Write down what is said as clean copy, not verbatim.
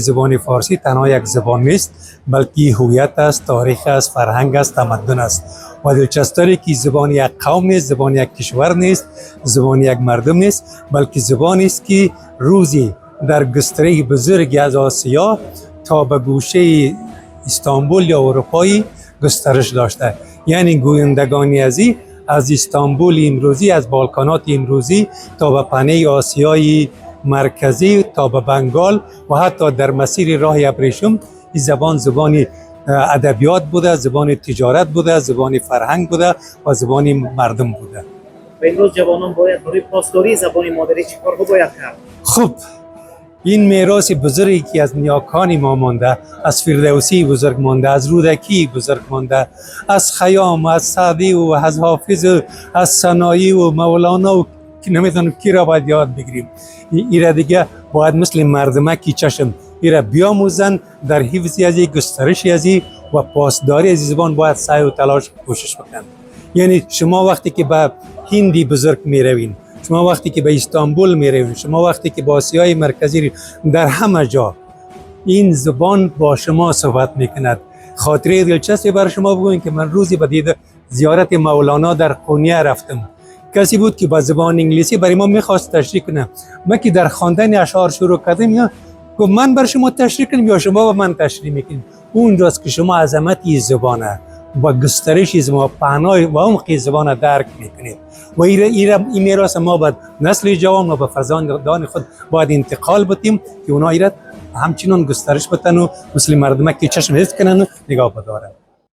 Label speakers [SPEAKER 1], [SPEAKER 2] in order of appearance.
[SPEAKER 1] زبان فارسی تنها یک زبان نیست، بلکه هویت است، تاریخ است، فرهنگ است، تمدن است و دلچسپتری که زبان یک قوم نیست، زبان یک کشور نیست، زبان یک مردم نیست، بلکه زبانی است که روزی در گستره بزرگی از آسیا تا به گوشه استانبول یا اروپایی گسترش داشته. یعنی گویندگانی ازی از استانبول امروزی، از بالکانات امروزی تا به پهنه آسیای مرکزی، تا به بنگال و حتی در مسیر راه ابریشم، این زبان زبان ادبیات بوده، زبان تجارت بوده، زبان فرهنگ بوده و زبان مردم بوده.
[SPEAKER 2] و امروز جوانان باید برای پاسداری زبان مادری چه کارها باید کرد؟
[SPEAKER 1] خب، این میراث بزرگی که از نیاکان ما مانده، از فردوسی بزرگ مانده، از رودکی بزرگ مانده، از خیام، از سعدی و از حافظ و از سنایی و مولانا و نمیدونم کی را باید یاد بگیریم، ایره دیگه باید مثل مردمکی چشم ایره بیاموزن. در حفظ ازی، گسترش ازی و پاسداری از زبان باید سعی و تلاش، کوشش بکنن. یعنی شما وقتی که به هندی بزرگ میروین، شما وقتی که به استانبول میروین، شما وقتی که به آسیای مرکزی، در همه جا این زبان با شما صحبت میکند. خاطره دلچسبی بر شما بگویم که من روزی به دید زیارت مولانا در قونیه رفتم. کسی بود که با زبان انگلیسی برای ما میخواست تشریح کنه. ما که در خواندن اشعار شروع کردیم، یا گفت من بر شما تشریح کنم یا شما به من تشریح میکنیم؟ اونجاست که شما عظمت زبانه با گسترش زبان، پهنای و عمق زبان درک میکنید و این میراث ما باید نسل جوان و به فرزندان خود باید انتقال بدیم که اونا ایره همچنان گسترش بدن و مثل مردمک که چشم حفظ کنن و نگاه بدارن.